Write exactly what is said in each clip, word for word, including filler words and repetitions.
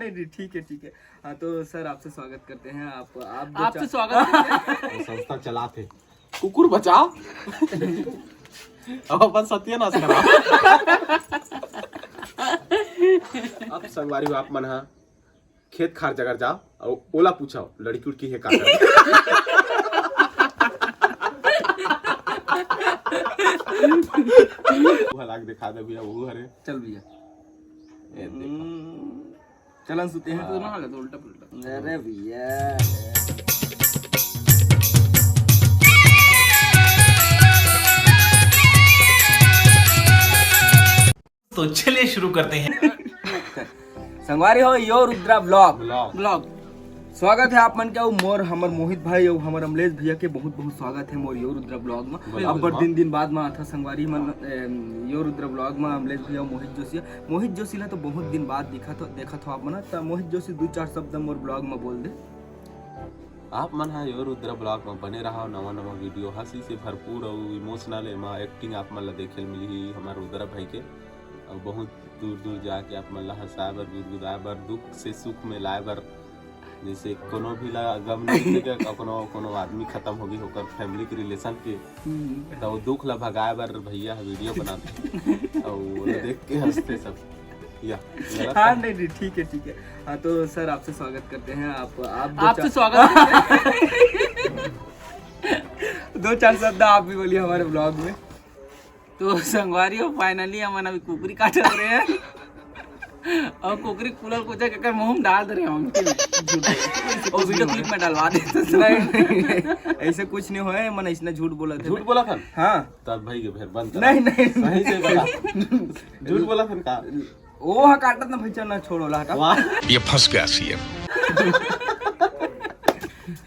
नहीं नहीं, ठीक है, ठीक है। हाँ, तो सर, आपसे स्वागत करते हैं। आप आप दो आपसे चार स्वागत करते हैं। वो संस्था चलात हे। कुकुर बचा। अब अपन सत्यानाश करा। अब संगवारी हो, आप मन हा खेत खार जगह जाओ और ओला पूछो, लड़की उड़की है का कर। वो लाग दिखा दे भैया, वो हरे। चल भैया। ये देखो। हम्म। चलन सुते हैं। तो ना हालत उल्टा पुल्टा। अरे भैया। तो चलिए शुरू करते हैं। संगवारी हो, यो रुद्रा ब्लॉग। ब्लॉग। ब्लॉग। स्वागत है आप मन के, अउ मोर हमर मोहित भाई अउ हमर अमलेश भैया के बहुत बहुत स्वागत है मोर यो रुद्रा ब्लॉग में। बिल्कुल। अब्बड़ दिन दिन बाद में आथा संगवारी मन, ए, यो रुद्रा ब्लॉग में अमलेश भैया अउ मोहित जोशी। मोहित जोशी ला तो बहुत दिन बाद दिखत हो, देखत हो आप मन, त मोहित जोशी दू चार शब्द मोर ब्लॉग में बोल दे। आप मन हा यो रुद्रा ब्लॉग में बने रहा, नवा नवा वीडियो हंसी से भरपूर अउ इमोशनल, एमा एक्टिंग आप मन ला देखे ल मिलही हमर रुद्रा भाई के। अउ बहुत दूर दूर जाके आप मन ला हंसाए बर, गुदगुदाए बर, दुख से सुख में लाए बर, जैसे कोनो भी ला गम नहीं होथे, कोनो कोनो आदमी खत्म होगे ओकर फैमिली के रिलेशन के, हम्म। त वो दुख ला भगाए बर भैया वीडियो बनाथे। अउ ओला देख के हंसथे सब। या, गलत हाँ, है? नहीं नहीं, ठीक है, ठीक है। हाँ, तो सर, आपसे स्वागत करते हैं। आप आप दो आपसे चार स्वागत करते हैं। दो चार शब्द आप भी बोलिए हमारे ब्लॉग में। तो संगवारी हो, फाइनली हमन अभी कुकरी काटत रहे हैं। अउ कुकरी कुलल कुचा के कर मुंह में डाल दे रहे हैं हम। झूठ। वो वीडियो क्लिप में डलवा देते हैं। नहीं, नहीं, नहीं, ऐसे कुछ नहीं होए, मन ऐसने झूठ बोलत हे। झूठ बोलत हन? हाँ। तब भाई के फिर बंद करा। नहीं, नहीं। सही से बता। झूठ बोलत हन का? ओ हा काटत ना भैया, ना छोड़ो ला हटा। वाह। ये फंस गया सीएम।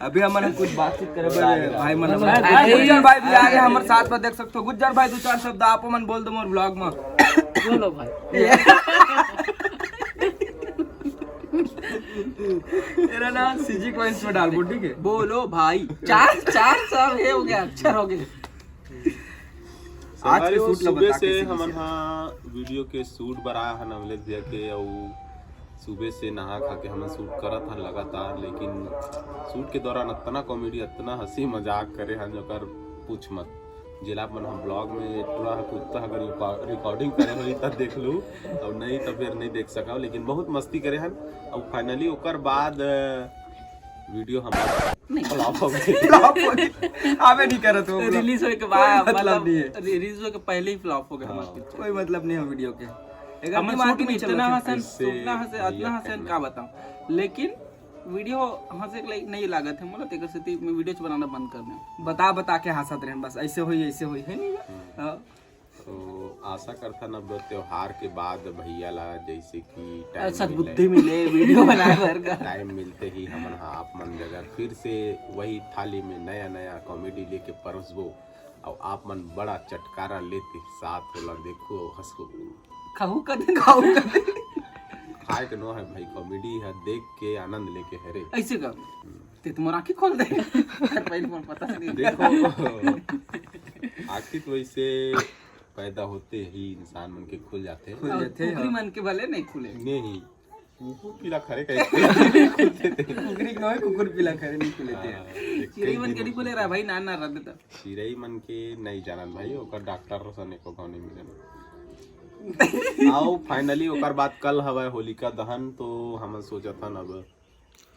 अभी हमन कुछ बातचीत करे बर भाई मन, भाई, गुज्जर भाई भी आ गए हमर साथ में, देख सकते हो। गुज्जर भाई, दो चार शब्द आप मन बोल दो मोर ब्लॉग में। बोलो भाई। तेरा ना सीजी कॉइंस में डालबो, ठीक है? बोलो भाई, चार, चार साल ये हो गया, अक्षर हो गया। आज के संगवारी हो, shoot ला सुबह बता से कैसे हमन कैसे? हा वीडियो के shoot बर आए हन अमलेश भैया के, अउ सुबह से नहा खा के हमन shoot करत हन लगातार, लेकिन shoot के दौरान अतना comedy, अतना हंसी मजाक करे हन, जोकर पूछ मत। जेला अपन हम ब्लॉग में टूरा ह कुत्ता अगर रिकॉ-, recording करे होही त देख लू, अउ नहीं त फिर नहीं देख सकव, लेकिन बहुत मस्ती करे हन। अउ finally ओकर बाद, अ, वीडियो हमारा नहीं। Flop हो गई। Flop हो गई। अबे नहीं करत वो vlog। Release होए के बाद, कोई मतलब मतलब, नहीं है। Release होए के पहले ही flop हो गया हाँ। हमारा picture। कोई मतलब नहीं है वीडियो के। एक हमन दिमाग shoot ही में नहीं चलत इतना है। हंसन, ऐसे इतना हंसे, भैया इतना हंसन, कहना। का बताऊं? लेकिन वीडियो हंसे के लायक नहीं लागत है मोला, तेकर सेती मैं वीडियो बनाना बंद कर दें। बता बता के हंसत रहेन बस, ऐसे होई, ऐसे होई, है नहीं? हम्म। हाँ। तो आशा करथन अब त्योहार के बाद भैया ला जैसे कि time अच्छा, मिले, बुद्धि मिले वीडियो बनाए बर का। Time मिलते ही हमन हा आप मन जगह फिर से वही थाली में नया नया comedy लेके परोसबो, अउ आप मन बड़ा चटकारा लेते साथ ओला देखो, हंसो। खाहू कर दे, खाहू कर दे। खाए के नो है भाई, comedy है, देख के आनंद लेके है रे। ऐसे का? हम्म। ते तो मोर आँखी खोल दे। यार, पहले मोर पता नहीं। देखो, आँखी तो वैसे पैदा होते ही इंसान मन के खुल जाते हैं। खुल और जाते हैं, कुकरी हाँ। मन के भले नहीं खुले। नहीं, कुकुर पीला खरे कहीं खुलते थे। कुकरी के नोहे, कुकुर पीला खरे नहीं खुले थे। हाँ, चिड़ै मन के नहीं खुले रहा भाई, ना, ना रह देता। चिड़ै मन के नहीं जानन भाई, ओकर डॉक्टर सन एको घाव नहीं मिलन। आओ, finally ओकर बाद कल हवय होलिका दहन, तो हमन सोचत हन अब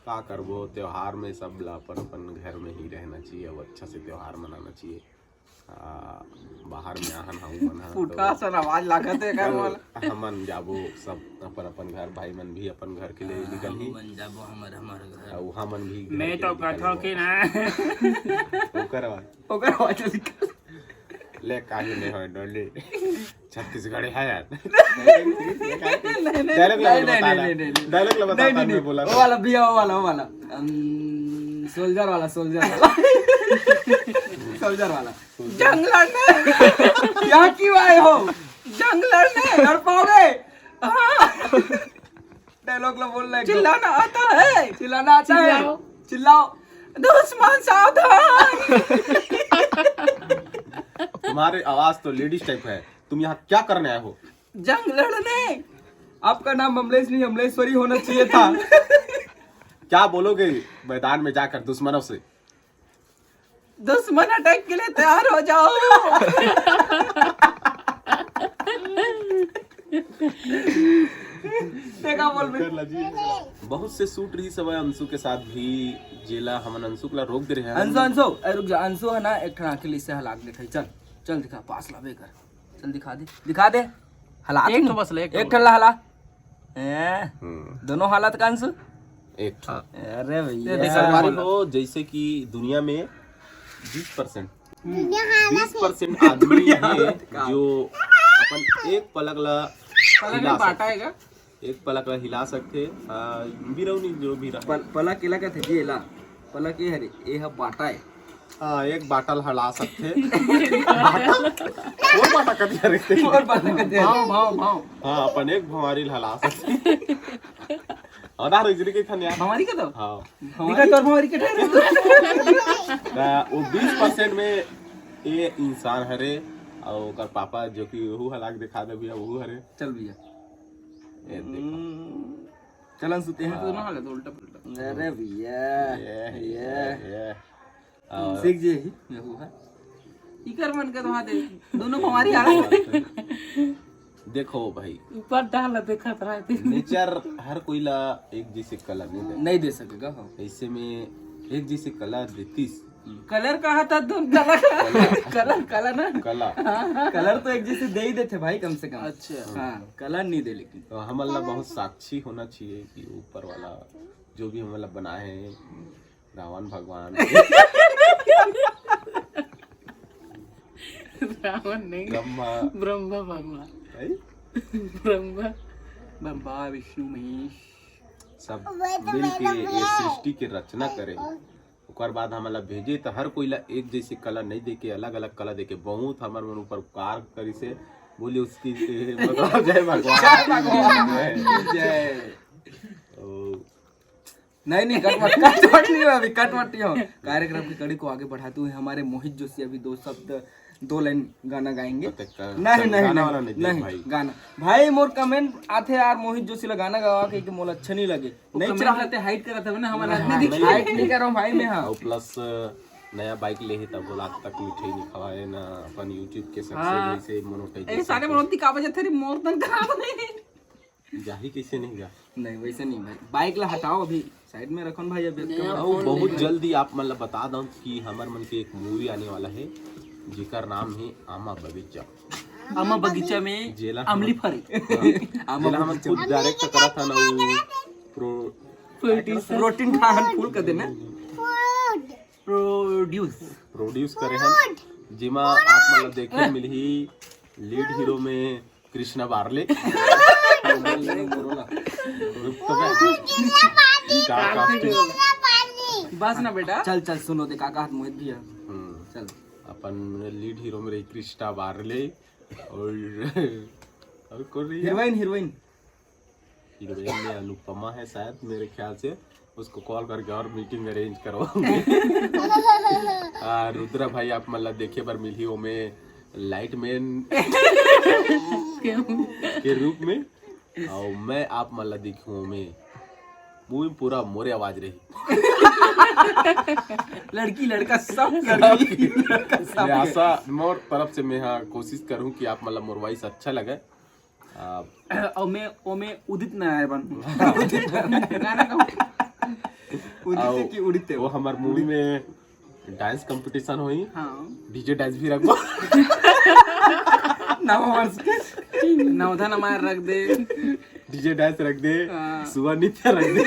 का करबो, त्योहार में सब ला अपन अपन घर में ही रहना चाहिए, अब अच्छा से त्योहार मनाना चाहिए। आ, बाहर में आहन हा उमन हा, फूटा तो असन आवाज लागत है एकर कल मोला। हमन जाबो सब अपन अपन घर, भाई मन भी अपन घर के लिए निकलही। हमन जाबो हमर, हमर घर। अउ हमन भी घर मैं के तो लिए कथों निकलबो। कि ना। ओकर आवाज। ओकर आवाज निकल। ले काहे नहीं होय डोली। छत्तीसगढ़ी है यार। नहीं, नहीं, dialogue ला नहीं, बता नहीं, ना। नहीं, नहीं, नहीं। Dialogue ला बता नहीं, नहीं, मैं नहीं। बोला वो था। वाला भैया, वो वाला, वो वाला। अम, सोल्जर वाला, सोल्जर वाला। सोल्जर वाला। जंग लड़ने। यहाँ क्यों आए हो? जंग लड़ने। लड़ पाओगे? हाँ। Dialogue ला बोल रहा है। चिल्लाना आता है? चिल्लाना आता है? चिल्लाओ। चिल्लाओ। दुश्मन सावधान। तुम्हारी आवाज तो लेडीज टाइप है, तुम यहाँ क्या करने आए हो? जंग लड़ने। आपका नाम अमलेश नहीं, अमलेश्वरी होना चाहिए था। क्या बोलोगे मैदान में जाकर दुश्मनों से? दुश्मन अटैक के लिए तैयार हो जाओ। देखा बोल बे। बहुत से शूट रही सब अंशु के साथ भी, जेला हमन अंशु ला रोक दे रहे हैं। अंशु, अंशु, ए, रुक जा। अंशु है ना, एक ठन आँखी ला इसे हला के दिखाई। चल, चल दिखा, पास लाबे कर। चल दिखा दे, दिखा दे। हला एक तो बस ले, एक एक ठन ला हला। ए, हम्म। दोनों हालत का अंशु? एक ठो। अरे भैया। ये देखा संगवारी हो, जैसे कि दुनिया में बीस परसेंट, दुनिया हालत बीस परसेंट आदमी दुनिया है हालत का। जो अपन एक पलक ला पलक हिला में बांटा सकथे। है का? एक पलक ला हिला सकथे। आ, बिरौनी जो भी रहा। पल-, पलक एला कथे जी, एला। पलक ए हरे, ए ह बांटा ए। हाँ, एक बांटा ल हला सकथे। बांटा? और बांटा कथी हरे? और बांटा कथी हरे? भाव, भाव, भाव। हाँ, अपन एक भंवारी ल हला सकथे। और ना रोजरी के खन यार। भंवारी के तो? हाँ। दिखा तोर भंवारी के ठहरे। त वो बीस परसेंट में ये इंसान हरे, और ओकर पापा जो कि वहू हला के दिखा दे भैया, वहू हरे। चल भैया। ये देखो। हम्म। चलन सुते हैं। हाँ। दोनों हालत उल्टा पुल्टा। अरे भैया, ये, ये। ये, ये। और सीख जे ही, ये हुआ। इकर मन का तो वहाँ दे, दोनों भंवारी हालत। देखो भाई। ऊपर डाल देखत रहते। नेचर हर कोई ला एक जैसे कला नहीं दे। नहीं दे सकेगा, हाँ। ऐसे में एक जैसे कला देतीस। कलर कहा था तुम? कलर, कलर, कलर ना? कला। कलर तो एक जैसे दे ही देते भाई, कम से कम। अच्छा। हाँ, कलर नहीं दे लेकिन। तो हमन ला बहुत साक्षी होना चाहिए कि ऊपर वाला जो भी हमन ला बनाए हे, रावण भगवान, रावण नहीं, ब्रह्मा। ब्रह्मा भगवान। है? ब्रह्मा। ब्रह्मा, विष्णु, महेश। सब मिल के ये सृष्टि के रचना करे। ओकर बाद हमन ला भेजे, त हर कोई ला एक जैसे कला नहीं देके, अलग-अलग कला देके, बहुत हमर मन ऊपर उपकार करिस हे। बोलिए उसकी, मतलब, जय भगवान। जय भगवान। जय। ओ। नहीं, नहीं, कट मत, कट मत नहीं हो अभी, कट मत नहीं हो। कार्यक्रम की कड़ी को आगे बढ़ाते हुए हमारे मोहित जोशी अभी दो शब्द, दो लाइन गाना गाएंगे। नहीं, नहीं, गाना नहीं, वाला नहीं, नहीं, भाई। गाना। भाई, मोर कमेंट आथे यार, मोहित जोशी ला गाना गावा के, कि मोला अच्छा नहीं लगे। वो नहीं comment चला। करते हाइट करत हवे ना, हमारा हाँ, आदमी नहीं। दिखे। हाइट नहीं कर रहा हूँ भाई मैं, हाँ। और प्लस नया बाइक ले ही तब vlog तक मिठाई नहीं खवाए ना, अपन YouTube के सक्सेस हाँ। जैसे मोनेटाइजेशन ए, सारे के। मोती का वजह थे मोर तन खराब नहीं। जाही कैसे नहीं जा? नहीं, वैसे नहीं भाई, बाइक ला हटाओ अभी, साइड में रखन भाई, अभी नया और फोन बहुत ले। जल्दी आप मन ला बता दो कि हमर मन के एक मूवी आने वाला है, जेकर नाम है आमा बगीचा। आमा बगीचा में जेला अमली हम फरे। हाँ। आमा जेला हम बगीचा। खुद डायरेक्ट करा था ना, वो प्रो-, प्रोड्यूसर। प्रोटीन खान फुल कर देना। प्रोड्यूस। प्रोड्यूस करे हैं, जेमा आप मन ला देखे मिलही लीड हीरो में कृष्णा बारले। रुक तो बे। का casting? बस ना बेटा। चल, चल, सुनो दे, का कहत मोहित भैया। हम्म। चल। अपन लीड हीरो में रही कृष्णा बारले और, और कौन रही? Heroine, heroine. हीरोइन में अनुपमा है शायद, मेरे ख्याल से। उसको कॉल करके और मीटिंग अरेंज करवाऊंगे। आ, रुद्रा भाई आप मन ला देखे बर मिलही ओमे लाइटमैन के रूप में, और मैं आप मन ला देखूं ओमे मूवी पूरा मोरे आवाज रही। लड़की लड़का सब, लड़की लड़का सब। मैं आशा, मोर तरफ से मैं हाँ कोशिश करूं कि आप मन ला मोर वॉइस अच्छा लगे। आ, ओमे, ओमे उदित नारायण बन। गाना गाओ। उदित आओ, की उड़ित। वो हमार मूवी में डांस कंपटीशन होई। हाँ। डीजे डांस भी रखबो। नवा वर्ष के। नवधा नमार रख दे। डीजे डांस रख दे। हाँ। सुबह नृत्य रख दे।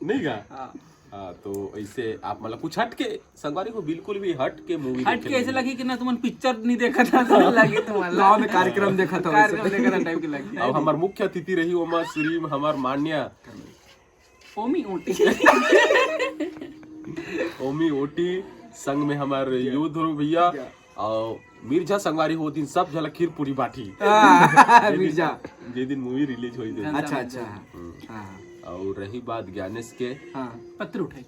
नहीं का? हाँ। हाँ, तो ऐसे आप मतलब कुछ हट के, संगवारी हो, बिल्कुल भी हट के मूवी हट के ऐसे लगी कि ना तुमन पिक्चर नहीं देखा था, तो लगे तुम्हारा गाँव में कार्यक्रम देखा था, कार्यक्रम वैसे। देखा था टाइप के लगी। अब हमार मुख्य अतिथि रही ओमा श्री हमार मान्या ओमी ओटी। ओमी ओटी, संग में हमार युद्ध हो भैया। और मिर्जा संगवारी हो दिन सब झलक खीर पूरी बाटी। हाँ, जे दिन, मिर्जा। जे दिन मूवी रिलीज होई दे। अच्छा, अच्छा। हम्म। हाँ। और रही बात ज्ञानेश के। हाँ। पत्र उठाई।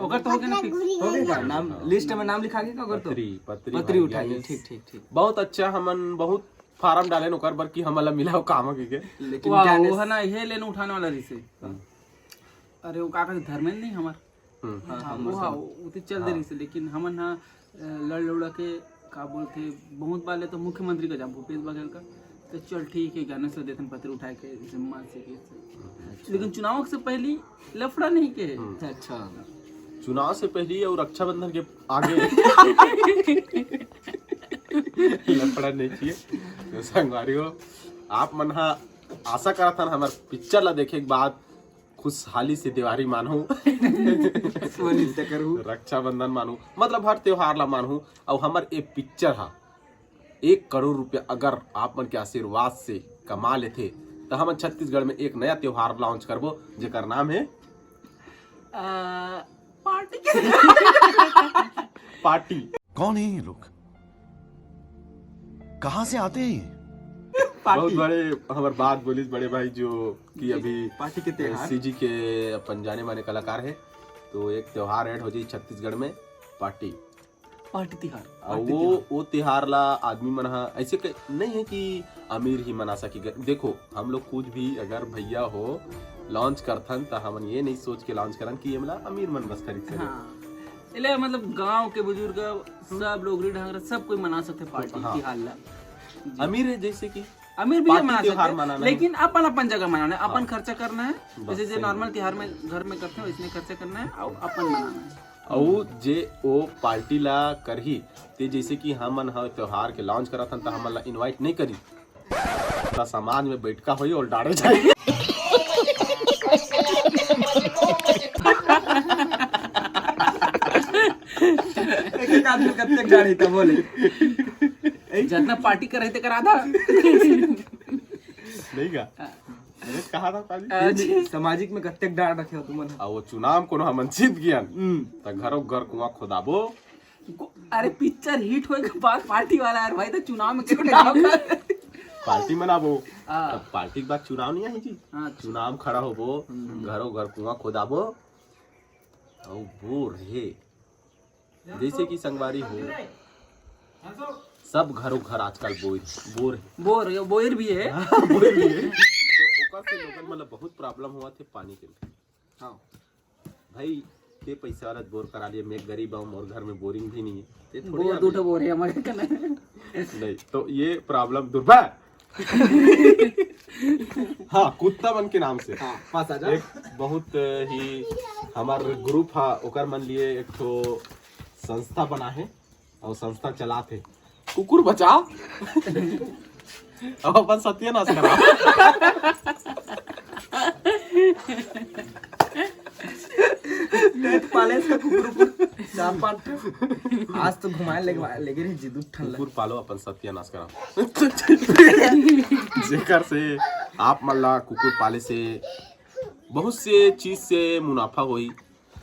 ओकर तो हो गया ना fix। हो गया का? नाम, हाँ। लिस्ट में नाम लिखा के का ओकर तो? पत्री, पत्री पत्री भाई उठाई, ज्ञानेश। ठीक, ठीक, ठीक। बहुत अच्छा, हमन बहुत फार्म डालेन ओकर बर कि हमन ला मिला ओ काम के। लेकिन वाह, जाने वो है ना, ये लेन उठाने वाला रहिसे। हम्म। अरे, वो का कहते, धर्मेंद्र नहीं हमार? हम्म। हाँ, हाँ, वो, हाँ, वो तो चल दे रहिसे, लेकिन हमन हा, अ, लड़ लौड़ा के, का बोलते, बहुत बार ले तो मुख्यमंत्री का जा, भूपेश बघेल का, तो चल ठीक है, गणेश ला देथन पत्र उठाए के, जिम्मा से के। लेकिन चुनाव से पहली लफड़ा नहीं के। हम्म। अच्छा। चुनाव से पहली और रक्षाबंधन के आगे लफड़ा नहीं चाहिए। तो संगवारी हो, आप मन हा आशा करत हन हमर पिक्चर ला देखे के बाद खुशहाली से देवारी मानहू। स्व नृत्य करहू। रक्षाबंधन मानहू, मतलब हर त्योहार ला मानहू। अउ हमर ए पिक्चर हा एक करोड़ रुपया अगर आप मन के आशीर्वाद से कमा लेथे, त हमन छत्तीसगढ़ में एक नया त्योहार लॉन्च करबो, जेकर नाम है आ, पार्टी के पार्टी। कौन है ये लोग? कहाँ से आते हैं ये? बहुत बड़े हमर बात बोलिस बड़े भाई, जो कि अभी पार्टी के त्योहार। सीजी के अपन जाने माने कलाकार है, तो एक त्योहार ऐड हो जाई छत्तीसगढ़ में, पार्टी। पार्टी तिहार, अउ पार्टी वो, तिहार। वो तिहार ला आदमी मन हा ऐसे क-, नहीं है कि अमीर ही मना सके। देखो, हम लोग कुछ भी अगर भैया हो लॉन्च करथन, त हमन ये नहीं सोच के लॉन्च करन कि ये मला अमीर मन बस खरीद सके। हाँ। एले मतलब गांव के बुजुर्ग, सब लोग, रीढ़ हंगरा, सब कोई मना सकते पार्टी हाँ। तिहार ला। जी। अमीर है जैसे कि अमीर भी पार्टी मना तिहार सकते, मनाना है। लेकिन अपन अपन जगह मनाना है, अपन हाँ। खर्चा करना है। बस, जैसे जो सही नॉर्मल बात। तिहार में घर में करते हैं, वैसने खर्चा करना है और अपन मनाना है। अउ जे ओ पार्टी ला करही, ते जैसे कि हमन ह त्योहार के लॉन्च करत हन, त हमन ला इनवाइट नहीं करी, त समाज में बैठका होई और डांटे जाई। एक एक आदमी कत्ते डांटे त बोले। जितना पार्टी करे ते करा था। नहीं का? अरे, कहा था पाजी? अच्छा। सामाजिक में कत्ते डांट रखे हो तुमन? आ, वो चुनाव कोनो हमन जीत गयन, हम्म। त घरो घर कुआं खोदाबो। को-, अरे, पिक्चर हिट होए के बाद पार्टी वाला यार भाई, तो चुनाव में क्यों चुनाव नहीं? पार्टी मनाबो। हाँ। तब पार्टी के बाद चुनाव नहीं आई जी? हाँ। चुनाव खड़ा होबो, हम्म। घरो घर कुआं खोदाबो। अउ बोर हे, जैसे कि संगवारी हो, सब घरो घर आजकल बोर, बोर हे। बोर, ये बोर भी है। हाँ, बोर भी है। तो ओकर से लोगन मतलब बहुत प्रॉब्लम हुआ थे पानी के। हाँ। भाई, ते पैसा वाला बोर करा लिए, मैं गरीब हूँ, मोर घर में बोरिंग भी नहीं है। ते थोड़ी बोर, आदमी दू ठो बोर है हमारे कने। नहीं, तो ये प्रॉब्लम दुर्बा। हाँ, कुत्ता मन के नाम से। हाँ, पास आ जा। एक बहुत ही हमार ग्रुप हा, ओकर मन लिए एक ठो संस्था बना है और संस्था चलात है। कुकुर बचा। अब अपन सत्यानाश करा। देख पाले इसका कुकुर उकुर चार पाँच ठो। आज तो घुमाए लेके, लेके रही जी, दू ठन ला। कुकुर पालो, अपन सत्यानाश करा। जेकर से आप मन ला कुकुर पाले से बहुत से चीज से मुनाफा होई।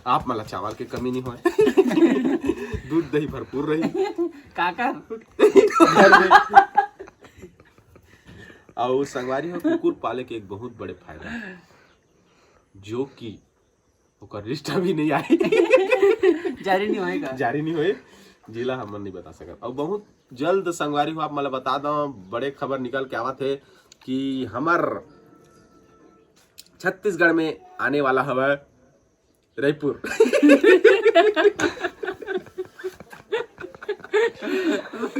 आप मन ला चावल के कमी नहीं होय। दूध दही भरपूर रही। काकर? अउ संगवारी हो, कुकुर पाले के एक बहुत बड़े फायदा है, जो कि ओकर रिश्ता भी नहीं आए। जारी नहीं होएगा। जारी नहीं होए, जिला हमन नहीं बता सकत। अउ बहुत जल्द संगवारी हो, आप मन ला बता दो, बड़े खबर निकल के आवत है कि हमर छत्तीसगढ़ में आने वाला हवय रायपुर।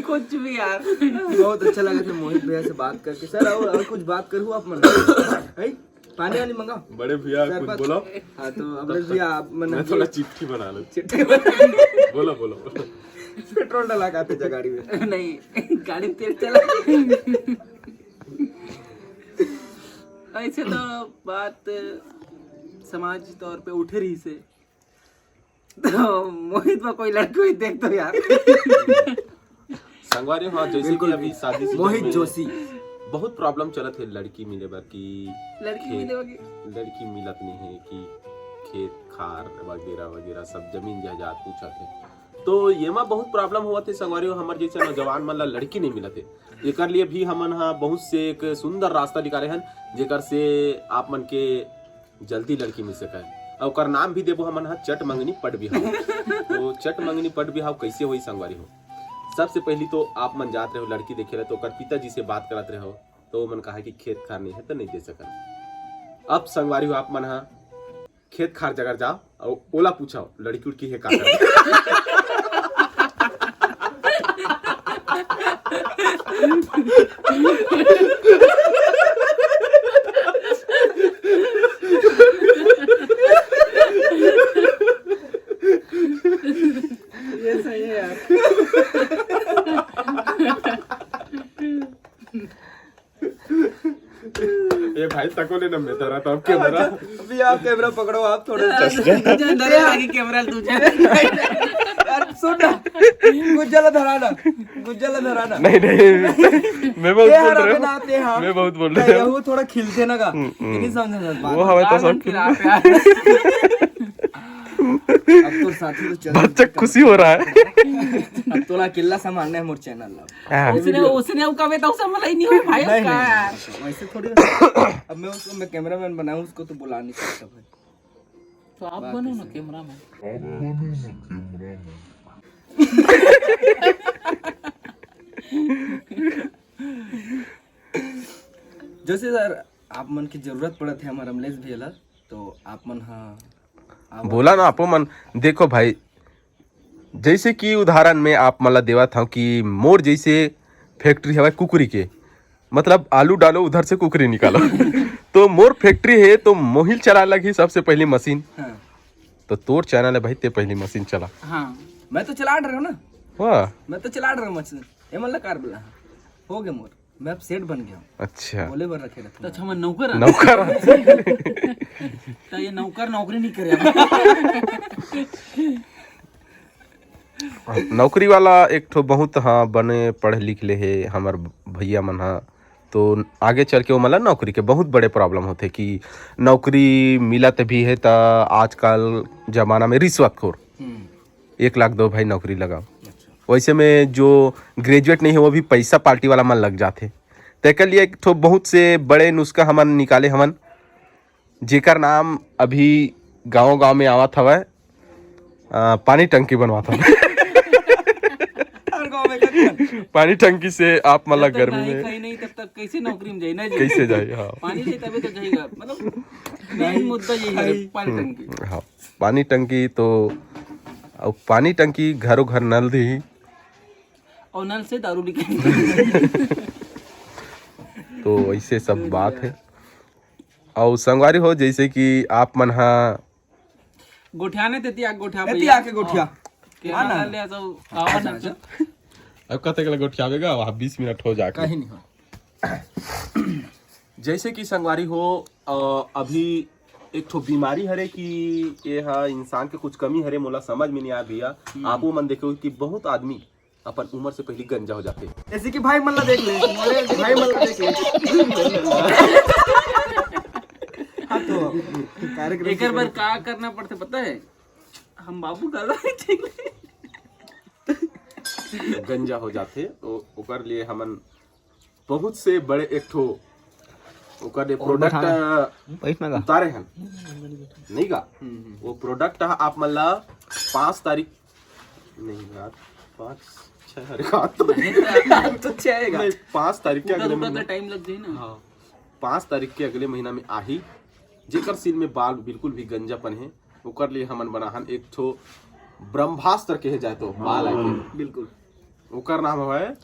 कुछ भी यार। बहुत अच्छा लगा था मोहित भैया से बात करके। सर, और, और कुछ बात करूँ आप मन? है? पानी वानी मंगा? बड़े भैया, कुछ बोलो। हाँ, तो अमरीश भैया, आप मन मैं थोड़ा चिट्ठी बना लो। चिट्ठी बना बोलो, बोलो। पेट्रोल डला का थे गाड़ी में? नहीं, गाड़ी में तेल चला। ऐसे तो बात समाज तौर पे उठे रही से। तो मोहित में कोई लड़की हुई देख दो यार। संगवारी, हाँ, जैसे कि बिल्कुल। अभी शादी season मोहित में जोशी। बहुत प्रॉब्लम चलत है लड़की मिले बर कि लड़की खेत, मिले बर कि लड़की मिलत नहीं है कि खेत खार वगैरह वगैरह सब जमीन जायदाद पूछत है। तो ये मा बहुत प्रॉब्लम हुआ थे संगवारी हो, हमर जैसे नौजवान मन ला लड़की नहीं मिलत है। एकर लिए भी हमन हा बहुत से एक सुंदर रास्ता निकाले हन, जेकर से आप मन के जल्दी लड़की मिल सके। अउ ओकर नाम भी देबो हमन हा चट मंगनी पट बिहाव। तो चट मंगनी पट बिहाव कैसे होई संगवारी हो? सबसे पहली तो आप मन जात रहे हो लड़की देखे ला, तो ओकर पिताजी से बात करत रहे हो, तो ओमन कहा कि खेत खार नहीं है, तो नहीं दे सकन। अब संगवारी हो, आप मन हा खेत खार जगह जाओ और ओला पूछाओ, लड़की उड़की है का करत? ये सही है यार। ए भाई, तको ले ना, मैं धरा तो अब कैमरा। अभी आप कैमरा पकड़ो, आप थोड़ा सा। तुझे अंदर ही आगे कैमरा तुझे। यार सुन ना, गुज्जल धरा ना, गुज्जल धरा ना। नहीं, नहीं, मैं बहुत ये बोल हरा रहे बना हूँ। आते हैं। मैं बहुत बोल रहे हूँ। वो थोड़ा खिलते ना का, हम्म, हम्म। नहीं समझा जाता। वो हवा तो सब खिल- अब तो साथी तो चल बच्चा खुशी हो रहा है। अब तोला अकेला सामान है मोर चैनल ला। हाँ। उसने, उसने वो कवे तो समझ ही नहीं हो भाई नहीं, उसका। नहीं, वैसे थोड़ी होता है। अब मैं उसको, मैं कैमरामैन बनाऊं, उसको तो बुला नहीं सकता भाई। तो आप बनो ना कैमरामैन। जैसे सर, आप मन की जरूरत पड़त है हमारे अमलेश भैया ला, तो आप मन हाँ, आप बोला ना आपो मन। देखो भाई, जैसे कि उदाहरण में आप मन ला देवत हूँ कि मोर जैसे फैक्ट्री हवय कुकरी के, मतलब आलू डालो उधर से कुकरी निकालो। तो मोर फैक्ट्री है तो मोहिल चला लगी सबसे पहली मशीन। हाँ। तो तोर चैनल है भाई, ते पहली मशीन चला। हाँ। मैं तो चला रहा हूँ ना। वाह। मैं तो चला रहा हूँ मशीन। ये मन ला कार बोला। हो गया मोर। मैं अब सेठ बन गया हूँ। अच्छा। बोले बर रखे रखे। तो अच्छा, मैं नौकर आ। नौकर आ। तो ये नौकर नौकरी नहीं करे। नौकरी वाला एक ठो बहुत, हाँ, बने पढ़ लिख ले हे हमर भैया मन हा, तो आगे चल के वो मतलब नौकरी के बहुत बड़े प्रॉब्लम होथे कि नौकरी मिलत भी है त आजकल जमाना में रिश्वतखोर। हम्म। एक लाख दो भाई नौकरी लगाओ। अच्छा। वैसे में जो ग्रेजुएट नहीं है वो भी पैसा पार्टी वाला मन लग जाथे। तेकर लिए एक ठो बहुत से बड़े नुस्खा हमन निकाले हमन, जेकर नाम अभी गांव-गांव में आवत हवय, अ, पानी टंकी बनवात हवय। हर गांव में कथन। पानी टंकी से आप मन ला जब तक गर्मी नहाई में खाई नहीं, तब तक कैसे नौकरी में जाई, नहीं जाई? कैसे जाई? हाँ। पानी से तभी तो जाएगा, मतलब, मेन मुद्दा यही है, पानी टंकी। हाँ, पानी टंकी तो, अब पानी टंकी घरों घर नल दी। और नल से दारू निकल। तो ऐसे सब बात है। और संगवारी हो, जैसे कि आप मन हा गोठियाने तेती आके गोठिया तेती भैया। आके गोठिया। हाँ। के हाँ ना। ले सब आवन अच्छा, है। अच्छा। अब कते के गोठियावेगा, वहाँ बीस मिनट हो जाके। कहीं नहीं हो। जैसे कि संगवारी हो, अ, अभी एक ठो बीमारी हरे कि ये हा इंसान के कुछ कमी हरे, मोला समझ में नहीं आया भैया। हम्म। आपो मन देखो कि बहुत आदमी अपन उम्र से पहले गंजा हो जाते। जैसे कि भाई मन ला देख ले, अरे भाई मन ला देख ले। हाँ तो कार्यक्रम एकर बर का करना पड़थे पता है? हम बाबू डाला ठीक गंजा हो जाथे, ओ-, ओकर लिए हमन बहुत से बड़े एक ठो ओकर ले और प्रोडक्ट बैठा ना। बैठ ना गा। उतारे हन, नहीं गा? हम्म, हम्म। वो प्रोडक्ट आप मन ला पाँच तारीख, नहीं यार, पाँच, छः, अरे, कहाँ तो नहीं, तो छः है गा। नहीं, पाँच तारीख के उधर, अगले उधर महीना। टाइम लग जाए ना। हाँ, पाँच तारीख के अगले महीना में आही, जेकर सिर में बाल बिल्कुल भी गंजापन है, ओकर लिए हमन बनाहन एक ठो ब्रह्मास्त्र कहे जाए तो बाल आके। बिल्कुल। ओकर नाम है,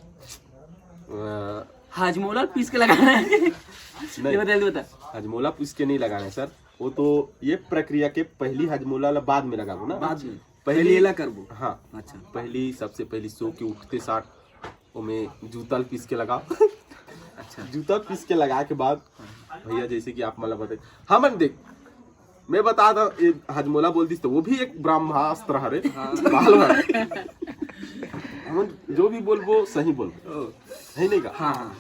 अ, हाजमोला पीस के लगाना है। नहीं। ये बता, ये बता। हाजमोला पीस के नहीं लगाना है सर, वो तो ये प्रक्रिया के पहली हाजमोला ला बाद में लगाबो ना। बाद में। पहली पहली एला करबो। हाँ। अच्छा। पहली, सबसे पहली सो के उठते साथ ओमे जूता ल पीस के लगाओ। अच्छा। जूता पीस के लगा के बाद भैया, जैसे कि आप मन ला बताए, हमन देख, मैं बता दा, ये हजमोला बोल दिस तो वो भी एक ब्रह्मास्त्र हरे। हाँ। बाल वाला। हमन जो भी बोलबो सही बोलबो। ओ। है नहीं का? हाँ, हाँ।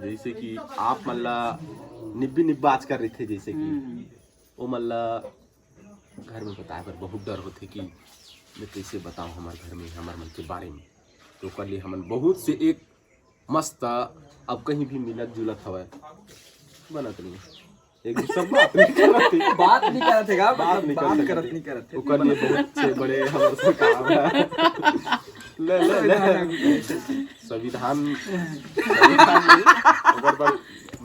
जैसे कि आप मन ला निब्बी निब्बा आजकल रहिथे, जैसे कि हम्म। वो मन ला घर में बताए बर बहुत डर होथे कि मैं कैसे बताऊं हमार घर में, हमार मन के बारे में। तो ओकर लिए हमन बहुत से एक मस्त, अब कहीं भी मिलत जुलत हवय, बनत नहीं। एक दूसर बात नहीं करत हे। बात नहीं करत हे का? बात नहीं बात कर करत सकत। नहीं करत हे। ओकर लिए बहुत से बड़े हमर सरकार हे। ले ले ले। संविधान, संविधान नहीं, ओकर पर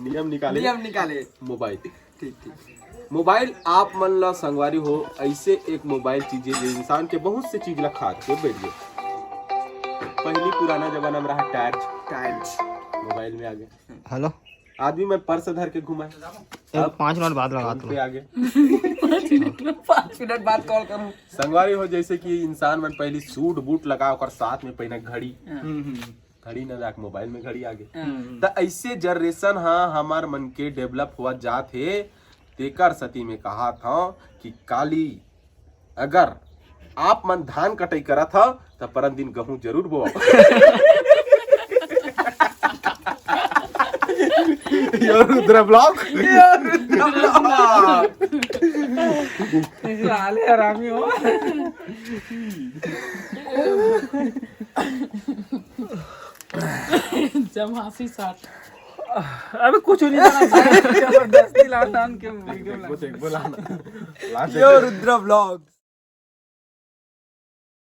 नियम निकाले। नियम निकाले। मोबाइल। ठीक ठीक। मोबाइल आप मन ला संगवारी हो, ऐसे एक मोबाइल चीज हे जो इंसान के बहुत से चीज ला खात के बैठ गए। पहली पुराना जमाना में रहा टार्च, टाइम्स। मोबाइल में आ गए। हेलो। आदमी मन पर्स धर के घुमाए। एक पाँच मिनट बाद लगा फोन तो। पे आ गए। पाँच मिनट बाद कॉल करूँ। संगवारी हो, जैसे कि इंसान मन पहली सूट बूट लगा, ओकर साथ में पहना घड़ी, हम्म हम्म। घड़ी न लाके मोबाइल में घड़ी आ गए। हम्म। त ऐसे जनरेशन हा हमर मन के डेवलप हुआ जात हे। तेकर सती में कहा था कि काली अगर आप मन धान कटाई करत ह त परन दिन गहूं जरूर बोआ। यो रुद्र ब्लॉग। साले हरामी हो। जमासी साथ। अबे कुछ नहीं जाना। जबरदस्ती लातान के वीडियो ला। बोला ना। यो रुद्र ब्लॉग।